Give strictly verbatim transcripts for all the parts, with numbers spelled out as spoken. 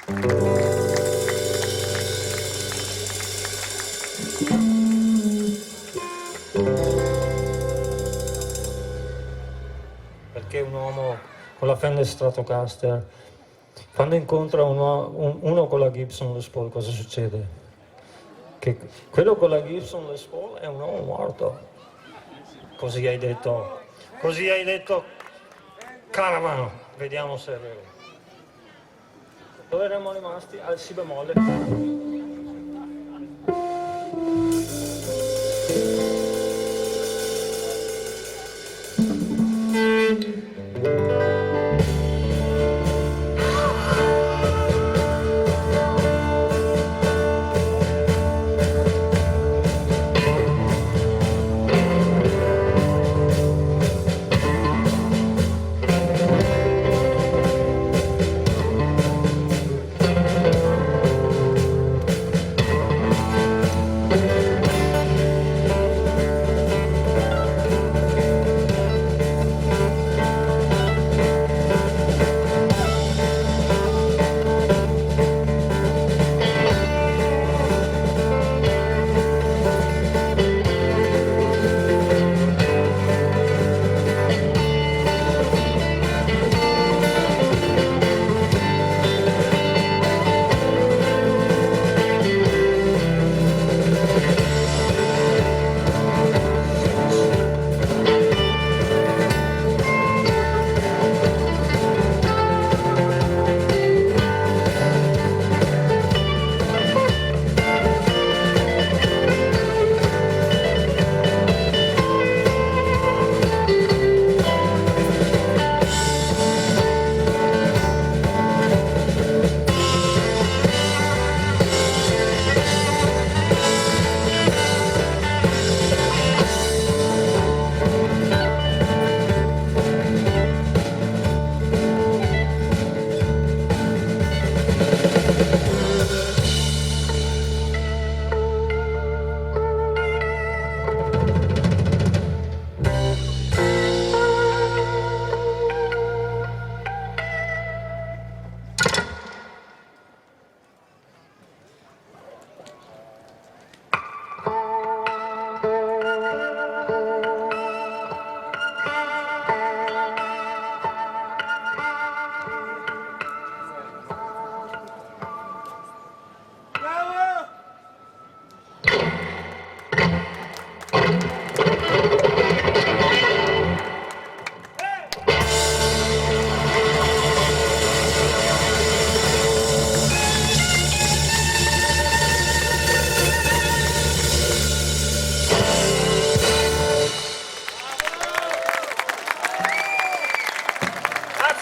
Parché un omo co la Fender Stratocaster, quando incontra uno, un-, uno co la Gibson Les Paul, cosa sucede? Che quelo co la Gibson Les Paul xe un omo morto. Così hai detto, così hai detto, Caravano. Vediamo se è vero. Dove eramo rimasti? Al si bemolle.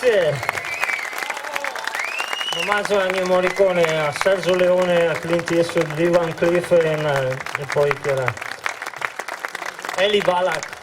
Grazie. Un omaggio a Ennio Morricone, a Sergio Leone, a Clint Eastwood, Lee Van Cleef e, e poi chi era? Eli Wallach.